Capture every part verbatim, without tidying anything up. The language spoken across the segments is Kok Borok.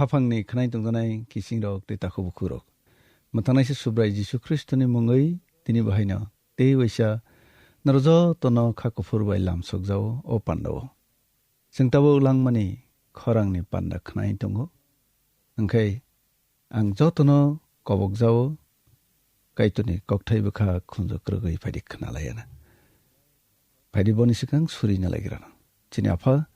Haphangni khwnai tongjanai kisingrok tei takhuk bukhukrok. Mwthangnai se Subrai Jisu Khristoni mungwi tini bahaino tei waisa norok jotono kha kuphur bai lamsokjao o pandao. Chwng tabuk langmani khorangni panda khwnai tongo. Hwnkhe ang jotono kobokjao, Kaitorni kokthai bwkha khunju kwrwgwi phaidi khwnalaiana. Phaidi boni swkang suri nalaigrana. Chini Apha,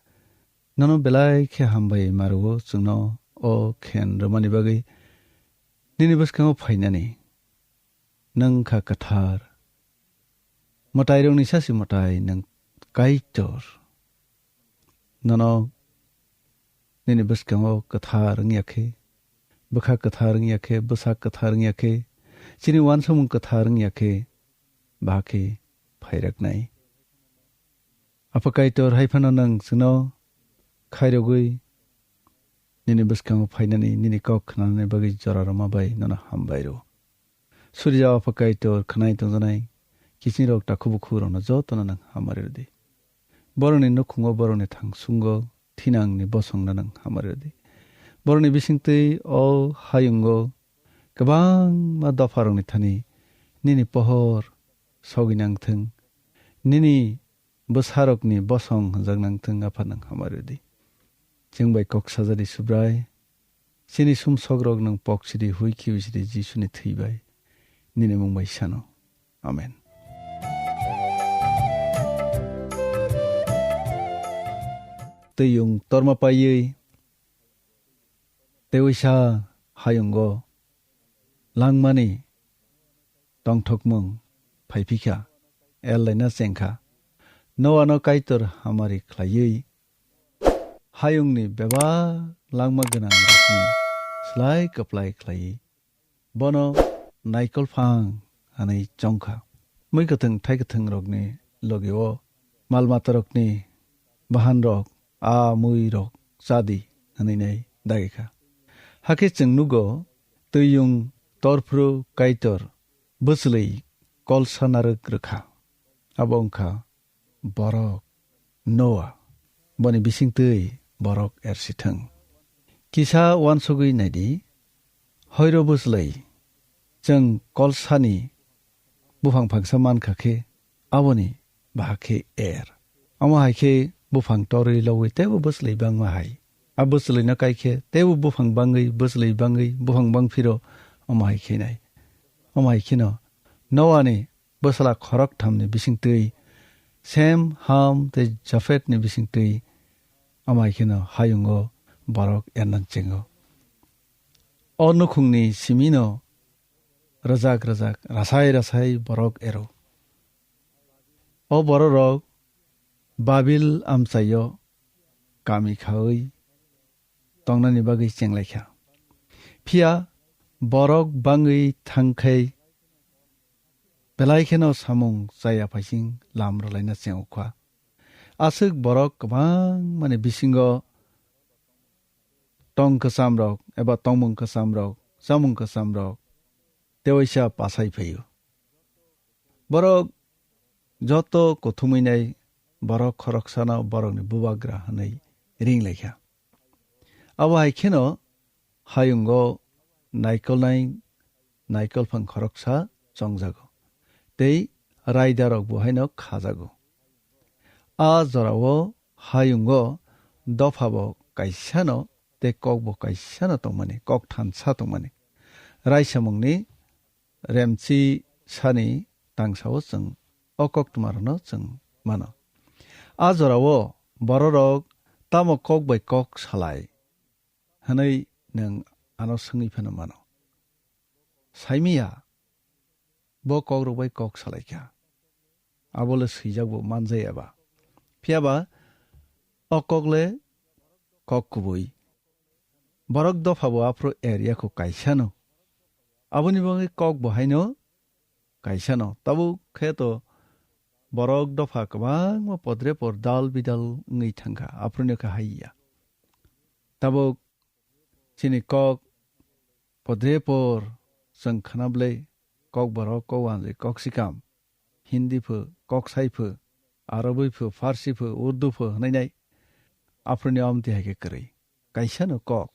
nono belai khe hambai mario chwngno o khen rwmani bagwi nini bwskango phainani. Nwng kha kwthar. Mwtairokni sasi mwtai nwng Kaitor. Nono nini bwskango kwthar wngya khe, bwkha kwthar wngya khe, bwsak kwthar wngya khe, chini uansukmung kwthar wngya khe, ba khe phairaknai. Apha Kaitor, hai phano nwng chwngno khairogwi nini bwskango phainani, nini kok khnanani bagwi jora rwma bai nono hambai rw. Surijao Apha Kaitor, khwnai tongjanai kisingrok takhuk bukhukrokno jotono nwng hamari rwdi. Borokni nukhungo, borokni thangsungo thinangni bosongno nwng hamari rwdi. Borokni bisingtwi o hayungo kwbangma dopharokni thani nini pohor sogwi nangthwng, nini bwsarokni bosong hwnjak nangthwng, Apha nwng hamari rwdi. Chwng bai kok sajadi Subrai, chini sumsokrok nwng pok sidi, hui khibi sidi Jisuni thwi bai, nini mung bai sano. Amen. Twi yung torma paiwi tei waisa hayungo langmani tongthokmung phaiphikha, el laina chengkha. Noano Kaitor hamari khlaiwi hayungni bebak langma gwnangrokni slai kwplai khlaiwi bono naikol phang hwnwi chongkha. Mui kwthwng thai kwthwngrokni logio mal matarokni bahanrok, a muirok chadi hwnwi nai dagikha. Hakhe chwng nugo, twiyung torphru Kaitor bwchwlwi kolsa narwk rwkha. Abo wngkha borok Noa, boni bisingtwi borok ersithwng. Kisa uansugwi naidi, hoiro bwchwlwi chwng kolsani buphang phangsa mankha khe, aboni bahai khe er. Omo hai khe buphang torwi logwi teibo bwchwlwi bangma hai. A bwchwlwino kai khe teibo buphang bangwi, bwchwlwi bangwi, buphang bangphiro omo hai khe nai. Omo hai kheno Noani bwsala khorok thamni bisingtwi, Sem, Ham tei Japhetni bisingtwi, omo hai kheno hayungo borok erna chengo. O nukhungni simino rwjak rwjak, rasai rasai borok ero. O bororok Babil amchaio kami khaui tongnani bagwi chenglaikha. Phiya borok bangwi thangkhai belai kheno samung chaya phaising lam rwlaina chengukha. Aswk borok kwbangmani bisingo tong kwchamrok eba tongmung kwchamrok, chamung kwchamrok tewaisa pasai phaio. Borok joto kuthumwi nai borok khoroksano borokni bubagra hwnwi ringlaikha. Abo hai kheno hayungo naikolnai naikolphang khoroksa chongjago, tei raidarokbo haino khajago. A jorao hayungo dophabo kaisano tei kokbo kaisano tongmani, kok thansa tongmani. Raisamungni remchi sani tangsao chwng o koktwmarokno chwng mano. A jorao bororok tamo kok bai kok salai hwnwi nwng ano swngwi phano mano. Saimiya, bo kokrok bai kok salaikha. Abo le swijak bo manjaya ba. Phiya ba o kok le kok kubui. Borok dopha bo aphuru er yakho kaisano. Aboni bagwi kok bo haino kaisano. Tabuk khe to borok dopha kwbangma podre por dal bidal wngwi thangkha. Aphuruni khe hai ya. Tabuk chini kok podre por chwng khna bwlai kok borok, kok wanjwi, kok sikam, Hindi pho, kok sai pho, Arabwi pho, Farsi pho, Urdu pho hwnwi nai. Aphuruni omtwi hai khe kwrwi. Kaisano kok.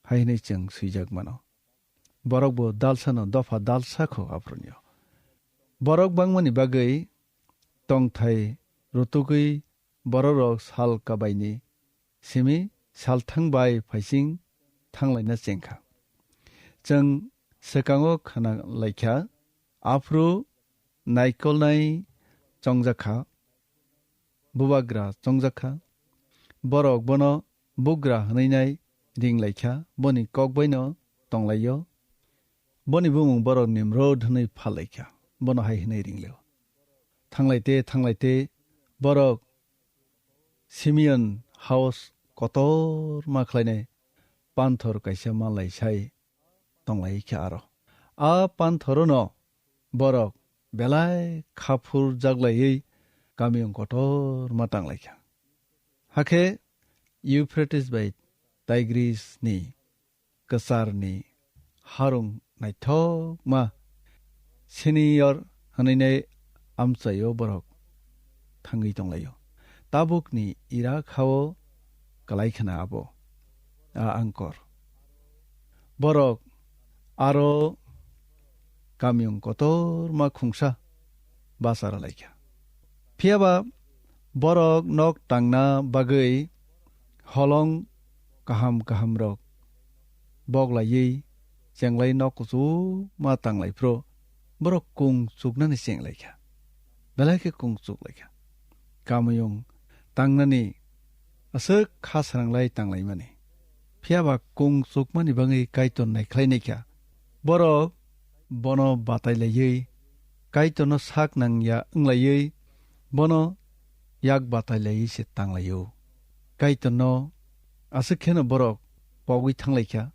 hai hwnwi chwng swijak mano. Borok bo dalsano dopha dalsa kho aphuruni o. Borok bangmani bagwi tongthai rutugwi bororok sal kabaini simi salthang bai phaising thanglaina chengkha. Chwng swkango khna laikha, aphuru naikolnai chongjakha, bubagra chongjakha. Borok bono bugra hwnwi nai ringlaikha, boni kok baino tonglaio. Boni bumung borok Nimrod hwnwi phalaikha, bono hai hwnwi ringlio. Thanglaite, thanglaite, borok Simeon house kotor ma khlainai panthor kaisa manlai sai tonglai kha aro. A panthorono borok belai khaphur jaglaiwi kamiyung kotor ma tanglai kha. Hakhe Euphrates bai Tigris ni kwcharni harung naithokma senior hwnwi nai amchaio borok thangwi tonglaio. Tabukni ira khao kalai khna abo a angkor. Borok aro kamiyung kotorma khungsa basa rwlaikha. Phiyaba borok nok tangna bagwi holong kaham kahamrok boklaiwi chenglai nok kuchukma tanglai phuru borok kung chuknani chenglaikha. Belai khe kung chuklaikha. Kamiyung tangnani aswk kha sranglai tanglaimani. Phiyaba kung chukmani bagwi Kaitor naikhlai naikha. Borok bono batai laiwi, Kaitorno sak nangya wnglaiwi, bono yak batai laiwi se tanglaio. Kaitorno aswk kheno borok pogwi thanglaikha,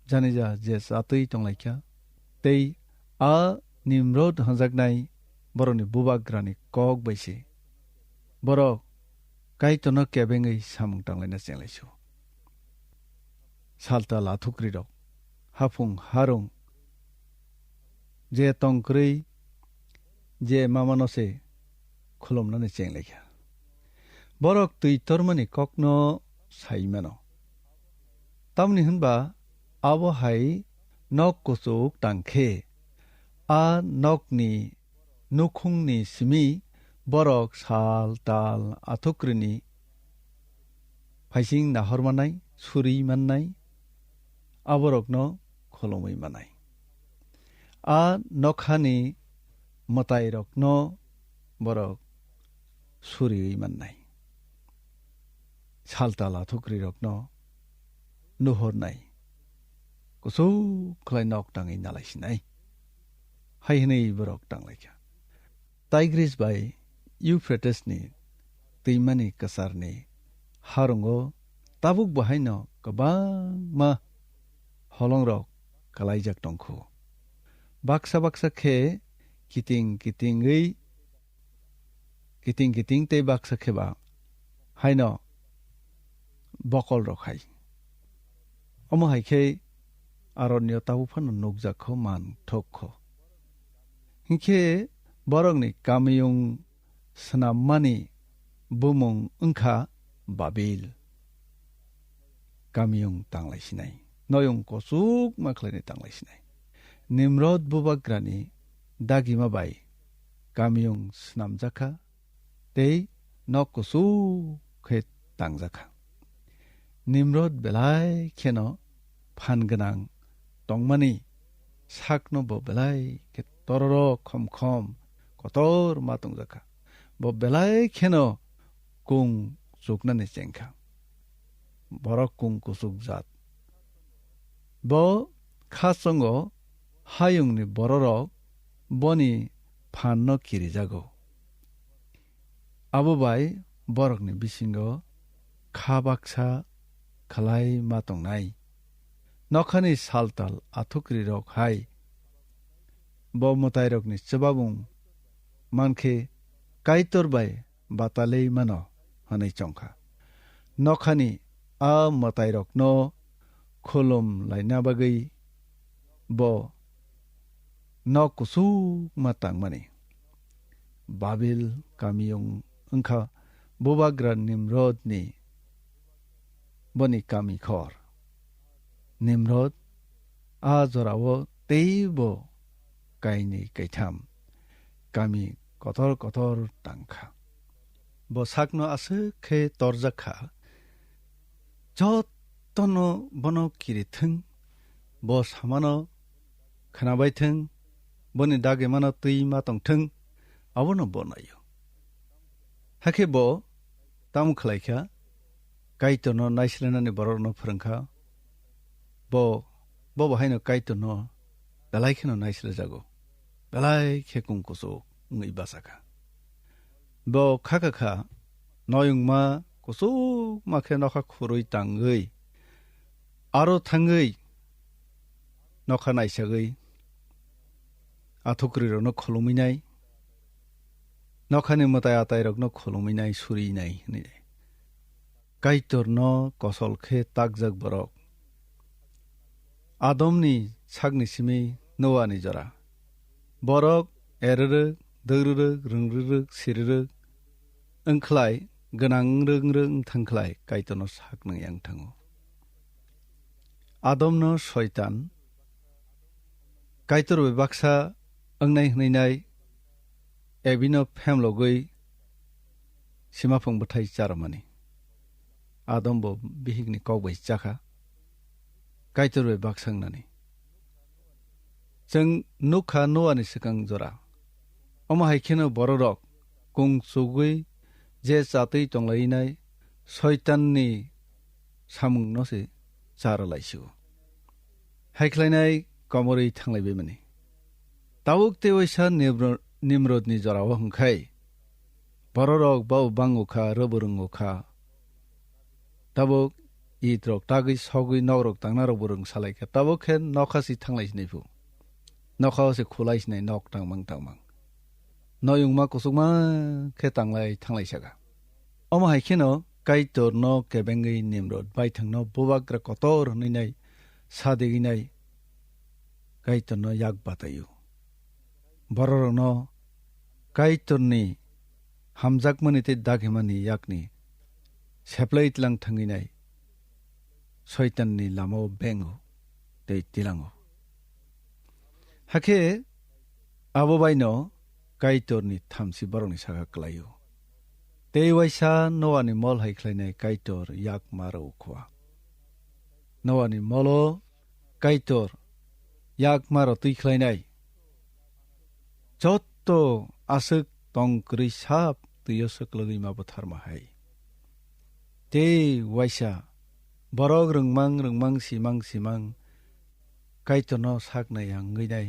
janija je chatwi tonglaikha, tei a Nimrod hwnjaknai borokni bubagrani kok bai se. Borok Kaitorno kebengwi samung tanglaina chenglaisu. Salta lathukrirok, haphung harung, je tong kwrwi, je mamano se khulumnani chenglaikha. Borok twi tormani kokno sai mano. Tamni hwnba abo hai nok kuchuk tang khe, a nokni nukhungni simi borok sal tal athukrini phaising nahor mannai, suri mannai, aborokno kholomwi mannai. A nokhani mwtairokno borok suriwi mannai. Salta lathukrirokno nuhornai, kuchuk khlai nok tangwi nalaisinai. Hai hwnwi borok tanglaikha. Tigris bai Euphratesni twimani kwcharni harungo tabuk bo haino kwbangma holongrok kalaijak tongkhu. Baksa baksa khe kiting kitingwi, kiting kiting tei baksa khe ba haino bokolrok hai. Omo hai khe Aronio tabuk phano nukjak kho, man thok kho. Hinkhe borokni kamiyung swnammani bumung wngkha Babil. Kamiyung tanglaisinai, noyung kuchukma khlainai tanglaisinai. Nimrod bubagrani dagima bai kamiyung swnamjakha tei nok kuchuk khe tangjakha. Nimrod belai kheno phan gwnang tongmani sakno bo belai khe tororo khom khom kotor ma tongjakha. Bo belai kheno kung chuknani chengkha. Borok kung kuchuk jat. Bo khasongo hayungni bororok boni phanno kirijago. Abo bai borokni bisingo kha baksa khlai ma tongnai. Nokhani saltal athukrirok hai bo mwtairokni chwbabung mankhe Kaitor bai batalwi mano hwnwi chongkha. Nokhani a mwtairokno khulum laina bagwi bo nok kuchukma tangmani. Babil kamiyung wngkha bubagra Nimrodni boni kami khor. Nimrod a jorao teibo kainwi kaitham kami kotor kotor tangkha. Bo sakno aswk khe torjak kha, jotono bono kirithwng, bo samano khwnabaithwng, boni dagimano twi ma tongthwng, abono bo naio. Hakhe bo tamo khlai kha, Kaitorno naislenani borokno phrwng kha, bo, bo bo haino Kaitorno belai kheno naislejago, belai khe kung kuchuk wngwi bacha kha. Bo kha kha kha, noyungma kuchukma khe nokha khurui tangwi, aro thangwi nokha naisagwi, athukrirokno khulumwi nai, nokhani mwtai atairokno khulumwi nai, suri nai hwnwi. Kaitorno kosol khe takjak borok. Adomni sakni simi Noani jora. Borok erwrwk, dwrwrwk, rwngrwrwk, sirirwk, wngkhlai gwnang wngrwk wngrwk wngthangkhlai Kaitorno sak nang yang thango. Adomno Soitan Kaitor bai baksa wngnai hwnwi nai Ebino phemlogwi simaphung bwthai charwmani. Adom bo bihikni kok bai chakha, Kaitor bai baksa wngnani. Chwng nukha Noani swkang jora. Omo hai kheno bororok kung chugwi je chatwi tonglainai Soitanni samungno se cha rwlaisio. Hai khlainai komorwi thanglaibaimani. Tabuk tei waisa Nimro-, Nimrodni jorao hwnkhai, bororok bao bango kha, rwbo rwngo kha. Tabuk itrok tagwi sogwi nokrok tangnarokbo rwng salai kha. Tabuk khe nokha si thanglai sinai phu. Nokha o se khulai sinai nok tangmang tangmang. Noyungma kuchukma khe tanglai thanglai saka. Omo hai kheno Kaitorno kebengwi Nimrod baithangno bubagra kotor hwnwi nai sa degwi nai Kaitorno yak bataio. Bororokno Kaitorni hamjakmani tei dakhimani yakni seplai tlang thangwi nai Soitanni lamao bengo tei tilango. Hakhe abo baino Kaitorni thamchi borokni saka kwlaio. Tei waisa Noani mol hai khlainai Kaitor yak ma rw khua. Noani molo Kaitor yak ma rw twi khlainai. Jotto aswk tong kwrwi sap twio swklwgwi ma bwtharma hai. Tei waisa borok rwngmang rwngmang simang simang Kaitorno sak nai ya wngwi nai.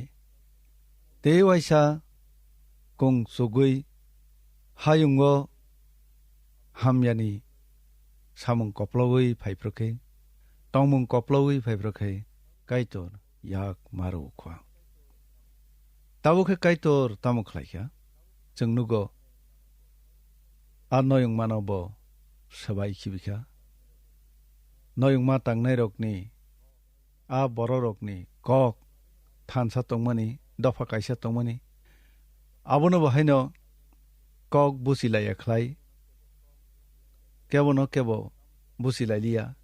Tei waisa kung chugwi hayungo hamyani samung koplogwi phaiphru khe, tongmung koplogwi phaiphru khe Kaitor yak ma rw kha. Tabuk khe Kaitor tamo khlai kha? Chwng nugo, a noyungmano bo swbai khibi kha. Noyungma tangnairokni, a bororokni kok thansa tongmani, dopha kaisa tongmani, abono bo haino kok buchi laiya khlai, kebono kebo buchi lai liya,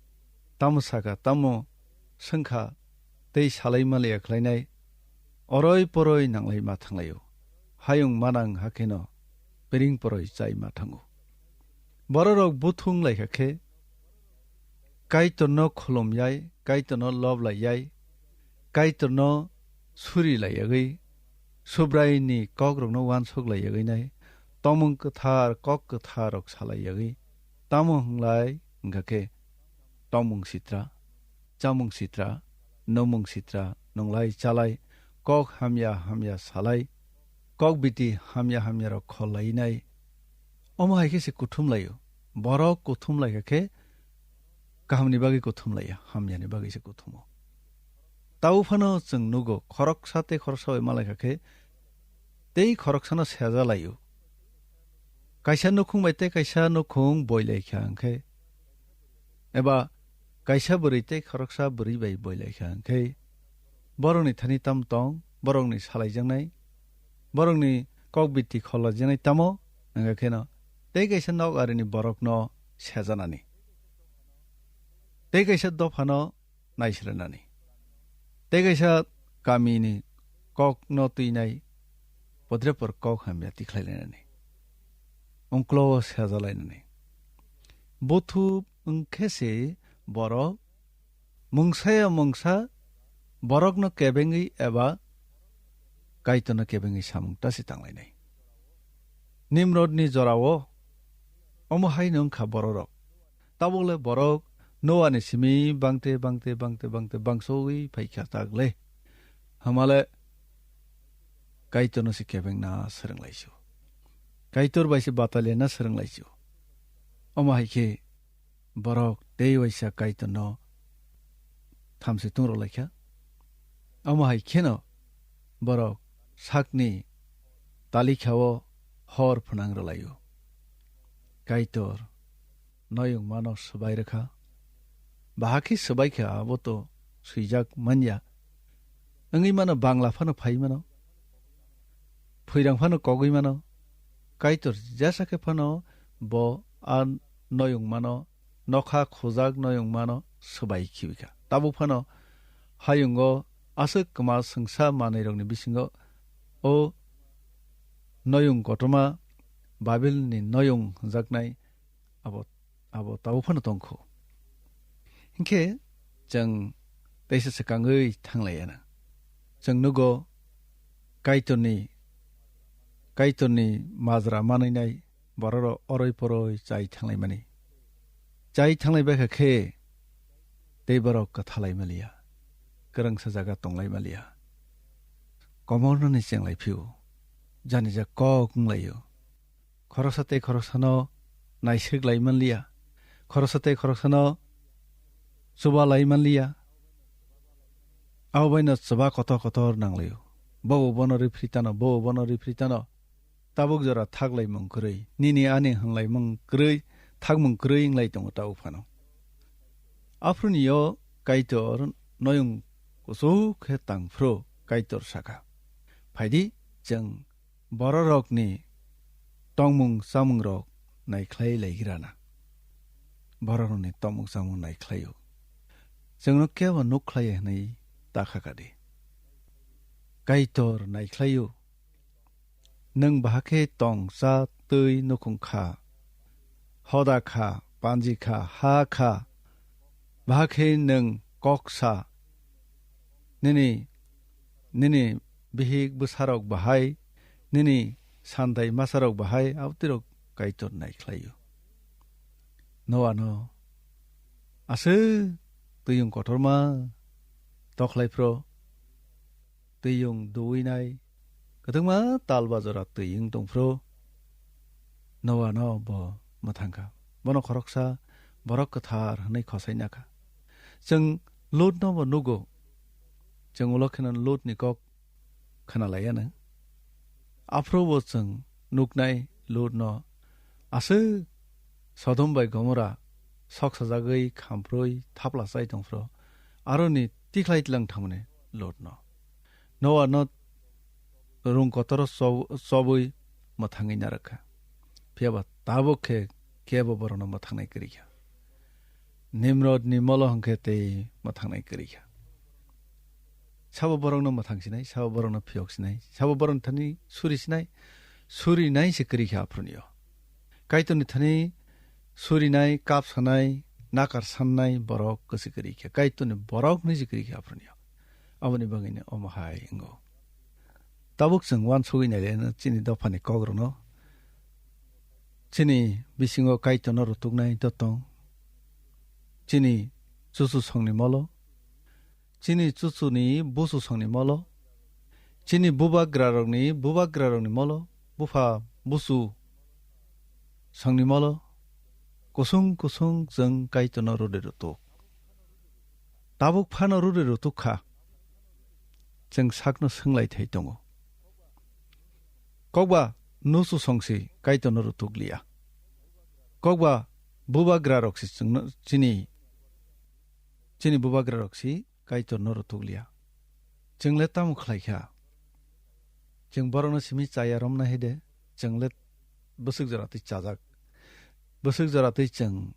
tamo saka, tamo swngkha, tei salai ma laiya khlainai, oroi poroi nanglai ma thanglaio, hayung manang hakheno piring poroi chai ma thango. Bororok buthung laikha khe, Kaitorno khulum yai, Kaitorno lob lai yai, Kaitorno suri lai yagwi, Subraini kokrokno uansuk lai yagwi nai, tongmung kwthar, kok kwthar rok salai yagwi, tamo hwnlai wngkha khe tongmung sitra, chamung sitra, nungmung sitra, nunglai chalai, kok hamya hamya salai, kok biti hamya hamya rok khol lai nai. Omo hai khe se kuthum laio. Borok kuthum lai kha khe kahamni bagwi kuthum laiya, hamyani bagwi se kuthumo. Tabo phano chwng nugo, khoroksa tei khoroksa bai ma lai kha khe tei khoroksano seja laio. Kaisa nukhung bai tei kaisa nukhung boi lai kha hwnkhe, eba kaisa bwrwi tei khoroksa bwrwi bai boi lai kha hwnkhe, borokni thani tamo tong, borokni salaijaknai, borokni kok biti khol laijaknai tamo, wngkha kheno tei kaisa nok arini borokno sejanani. Tei kaisa dophano naisalainani. Tei kaisa kamini kokno twinai podrepor kok hamya tikhlailainani. Ungklo sejalainani. Buthu wngkhe se borok mungsa ya mungsa borokno kebengwi eba Kaitorno kebengwi samung tasi tanglainai. Nimrodni jorao omo haino wngkha bororok. Tabukle borok Noani simi bangte, bangte, bangte, bangte bangsogwi phaikha tagle. Hamale Kaitorno se kebengna swrwnglaisio. Kaitor bai se batalena swrwnglaisio. Omo hai khe borok tei waisa Kaitorno thamsi tungrok laikha. Omo hai kheno borok sakni talikhao hor phwnang rwlaio. Kaitor noyung mano swbai rwkha. Bahakhe swbai kha abo to swijak manya. Wngwi mano Bangla phano phai mano. Phuirang phano kogwi mano. Kaitor jesa khe phano bo a noyung mano, nokha khujak noyung mano swbai khibi kha. Tabuk phano hayungo aswk kwma swngsa manwirokni bisingo o noyung kotorma Babilni noyung hwnjaknai abo, abo tabuk phano tongkho. Hinkhe chwng teisa swkangwi thanglaiya na. Chwng nugo Kaitorni, Kaitorni majra manwinai bororok oroi poroi chai thanglaimani. Chai thanglaibaikha khe tei borok kwthalai maliya, kwrwngsa jaga tonglai maliya. Komornani chenglai phio, janija kok wnglaio. Khoroksa tei khoroksano naisik lai manliya, khoroksa tei khoroksano chuba lai manliya. Abo baino chuba kotor kotor nanglaio. Bobo bono rifri tano, bobo bono rifri tano. Tabuk jora thaklaimung kwrwi, nini ani hwnlaimung kwrwi, thakmung kwrwi wnglai tongo tabuk phano. Aphuruni o Kaitor noyung kuchuk khe tang phuru Kaitor sakha, "Phaidi, chwng bororokni tongmung chamungrok naikhlai laigirana." Bororokni tongmung chamung naikhlaio. Chwngno kebo nukhlai hwnwi ta kha kadi. Kaitor naikhlaio. Nwng bahakhe tong cha twi nukhung kha, hoda kha, panji kha, ha kha, bahakhe nwng kok sa, nini, nini bihik bwsarok bahai, nini sandai masarok bahai, abtirok Kaitor naikhlaio. Noano aswk twiyung kotorma tokhlai phro, twiyung duwinai, kwthwngma tal bajora twiyung tong phro, Noano bo mwthang kha. Bono khoroksa borok kwthar hwnwi khosai na kha. Chwng Lutno bo nugo. Chwng ulo kheno Lutni kok khna lai ano. Aphuru bo chwng nuknai Lutno aswk Sodom bai Gomora sok sajagwi khamprwi thapla chai tong phro, aroni tikhlai tlang thangmani Lutno. Noano rung kotoro chob-, chobwi mwthangwi narwk kha. Phiya ba tabuk khe kebo borokno mwthangnai kwrwi kha. Nimrodni molo hwnkhe tei mwthangnai kwrwi kha. Sabo borokno mwthang sinai, sabo borokno phiyok sinai, sabo borokni thani suri sinai, suri nai se kwrwi kha aphuruni o. Kaitorni thani surinai, kap sanai, nakar sannai borok kwswi kwrwi kha. Kaitorni borok hwnwi se kwrwi kha aphuruni o. Aboni bagwino omo hai wngo. Tabuk chwng uansugwi nailaiano chini dophani kokrokno. Chini bisingo Kaitorno rutuknai dotong. Chini chuchu songni molo. Chini chuchuni busu songni molo. Chini bubagrarokni, bubagrarokni molo. Bupha busu songni molo. Kusung kusung chwng Kaitorno rode rutuk. Tabuk phano rode rutuk kha. Chwng sakno swnglai thai tongo. Kokba nusu songsi Kaitorno rutuk liya. Kokba bubagrarok si chwngno chini, chini bubagrarok si Kaitorno rutuk liya. Chwng le tamo khlai kha? Chwng borokno simi chaya romna hai de, chwng le bwswk jora twi chajak. Bwswk jora twi chwng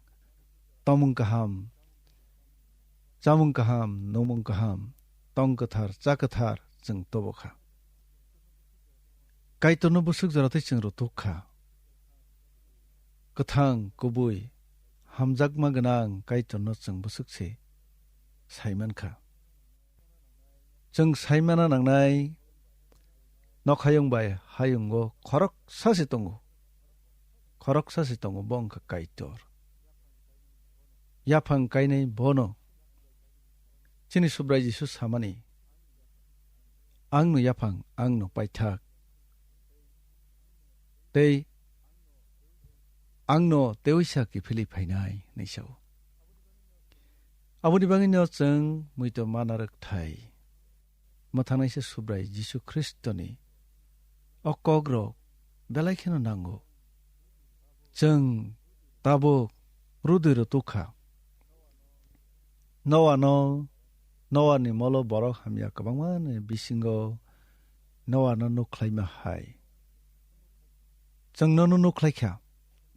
tomung kaham, Chamung kaham, nungmung kaham, tong kwthar, cha kwthar chwng tubu kha. Kaitorno bwswk jora twi chwng rwtuk kha. Kwthang, kubui, hamjakma gwnang Kaitorno chwng bwswk se sai man kha. Chwng sai mana nangnai, nokhayung bai hayungo khoroksa se tongo. Khoroksa se tongo, bo wngkha Kaitor. Yaphang kainai bono. Chini Subrai Jisu samani, "Angno yaphang, angno paithak. Tei angno teoisa kiphilwi phainai," hinwi sao. Aboni bagwino chwng muitu mana rwkthai. Mwthangnaisa Subrai Jisu Khristoni o kokrok belai kheno nango. Chwng tabuk rwdwi rwtuk kha. Noano, Noani molo borok hamya kwbangmani bisingo Noano nukhlaima hai. Chwng nono nukhlai kha,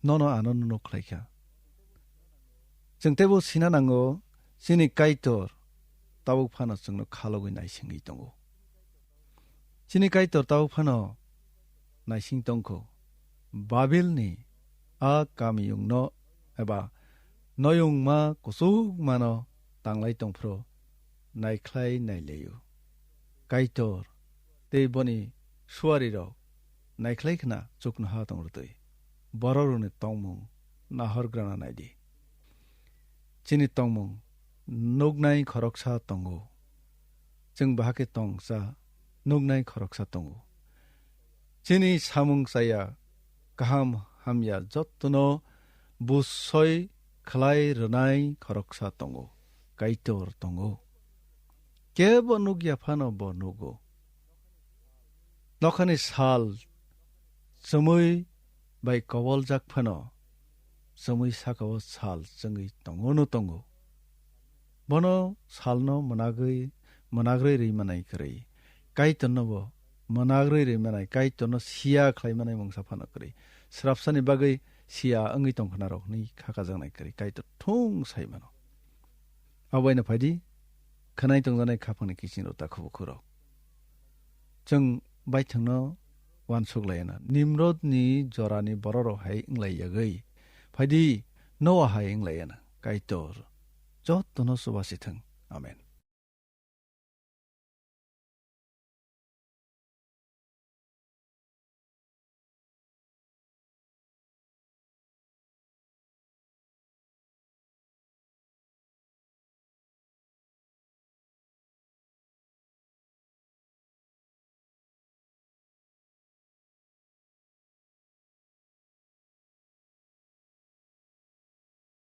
nono ano nukhlai kha. Chwng teibo sina nango, chini Kaitor tabuk phano chwngno khalogwi naisingwi tongo. Chini Kaitor tabuk phano naising tongkho. Babilni a kamiyungno eba noyungma kuchukmano tanglai tongphuru naikhlai nailaio. Kaitor tei boni suarirok naikhlai khna chuknoha tong rwtwi bororokni tongmung nahorgrana naidi. Chini tongmung nuknai khoroksa tongo. Chwng bahai khe tongsa nuknai khoroksa tongo. Chini samung chaya kaham hamya jottono busoi khlai rwnai khoroksa tongo. Kaitor tongo. Kebo nukya phano bo nugo. Nokhani sal chumui bai koboljak phano, chumui sakao sal chwngwi tongo no tongo. Bono salno mwnagwi, mwnagrwi rwi manai kwrwi. Kaitorno bo mwnagrwi rwi manai, Kaitorno siya khlai manai mungsa phano kwrwi. Srapsani bagwi siya wngwi tongkha narok hwnwi kha kajaknai kwrwi Kaitor thung sai mano. Aboino phaidi, khwnai tongjanai khaphangni kiching rok ta khubu khurok. Chwng baithangno uansuk laiyana. Nimrodni jorani bororok hai wnglaiyagwi. Phaidi, Noa hai wnglaiyana. Kaitor, jotono chuba sithwng. Amen.